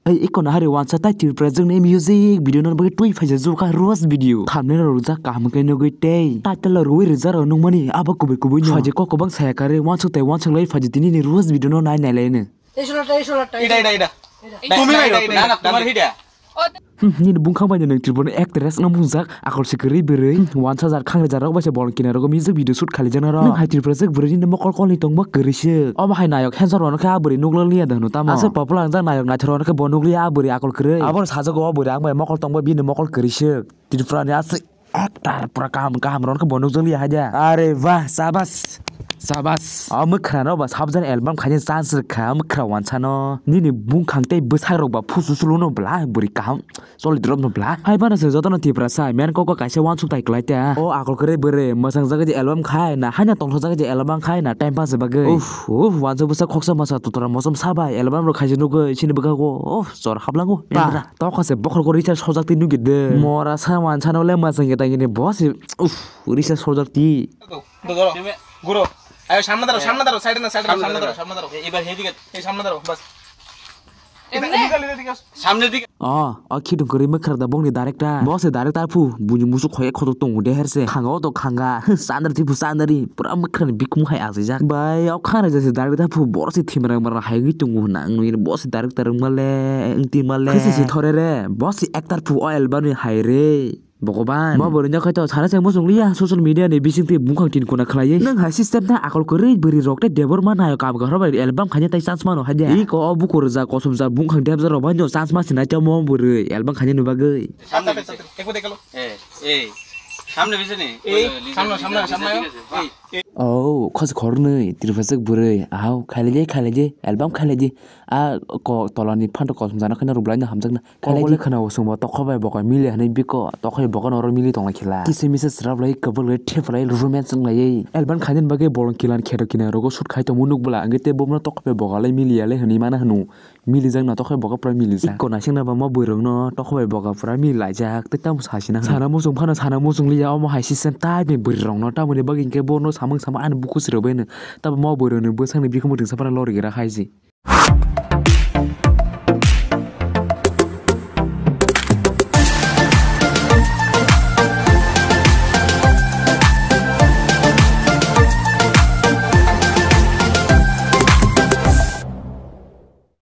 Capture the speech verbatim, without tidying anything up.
Tei iko nahari wansa tai Tripura jwkni music video no bagwi twi phaisa jukha roast video. Thumbnail rok rijak kaham khe nugwi tei title rok rwi rijak rok nukmani abo kubui kubui no. Phaidi kok kwbang saya kare wansuk tai wansuk lai phaidi tini ni roast video no nai nai lai no. Ida, ida, ida. Ida. Tumi bai rok. Na, na, tomar hida. Hmm, nini bungkhang bai nwng Tripura ni actress no mungjak akol si kwrwi bwrwi. Hmm, wansa jar khang jar rok bai se bolong kinaro music video shoot khali jana rok. Nwng hai Tripura jwk bwrwi nini mokol kol ni tongma kwrwi se. Omo hai nayok handsome rok no khe a bwrwi nukla liya da hwno tamo. Aswk popular wngjak nayok naithok rok no khe bo nukliya a bwrwi akol kwrwi. Abo no sajak o bwrwi ang bai mokol tongba bini mokol kwrwi se. Tripura ni aswk actor pura kaham kaham rok no khe bo nukjak liya hai da. Are wah, sabas. Sabas. O mwkhra no ba sabjani album khaina chance rwkha mwkhra wansa no. Nini bungkhang tei bwsak rok ba phusu sulu no bla bwrwi kaham. Solid rok no bla. Hai bana se jotono Tiprasa, men koko kaisa wansuk tai kwlai ta. O akol kwrwi bwrwi, mwsang jaga je album khai na, haina tongthok jaga je album khai na, time pass bagwi. Uff, uff, wansa bwsa khoksa masa tutura mosom sabai, album rok khaisa nugwi, sini bwkha go, uff, chor haplango. Pa, tokha se bokhor go recharge sojak ti nugwi de. Mora sa wansa no le mwsang ya tangini boss, uff, recharge sojak ti. Guro. Ayo, samne daro, samne daro, side na, side na, samne daro, samne daro. Ebar heading, ei samne daro, bas. সামনের দিকে। O, o khidung kwrwi mwkhra da bongni director. Bo se director phu, buini musuk khoye khoto tongo de herse. Khanga o to khanga, sandar ti phu sandari, pura mwkhra ni bikhung hai asijak. Bai, o khana jase director phu, boro se thimra mara hai wngwi tongo hwnna, ang nui bo se director wngma le, wngti ma le. Khisi si thore re, bo se actor phu o album ni hai re. Bhogoban. Mo bwrwi no khaito sana se muchung liya social media ni bising twi bungkhang tin kuna khlaiwi. Nwng hai system ta akol kwrwi bwrwi rok tei Debbarma nayok kam kahor bai album khaina tai chance mano hadia. Iko o bukur ja kosom ja bungkhang debja rok bai no chance ma sinai tei mo bwrwi album khaina ni bagwi. সামনে পিছে। একবার দেখালো। এই, এই, সামনে পিছে নি? এই, ওই, ওই, সামনে, সামনে, সামনে। এই, এই। O khos khornwi Tripura jwk bwrwi. Au khailai di, khailai di, album khailai di. A ko tolani phanto kosom jana khaina rwblai no hamjakna. Khailai di. Kokole khana o sungbo tokho bai bokol mili hinwi biko, tokho bai bokol oro mili tongla khela. Kisa misa swrap lai, kwbwk lai, thep lai, romance wng lai. Album khaina bagwi bolong kilan kheto kina rogo shoot khai tongmo nukbwla, hwnkhe tei bono tokho bai bokol lai mili ya lai hinwi mana hwno. Mili jak no tokho bai bokol pura mili jak. Iko naising na bama bwrwi rok no tokho bai bokol pura mili laijak, tei tamo sasina hwno. Sana muchung phano sana muchung liya omo hai system type ni bwrwi rok no, tamoni bagwi hwnkhe bono samung samung ani buku srwbai no. Tamo bwrwi rok ni bwsakni bikhwmwtwng sa phano lori gra khaiji.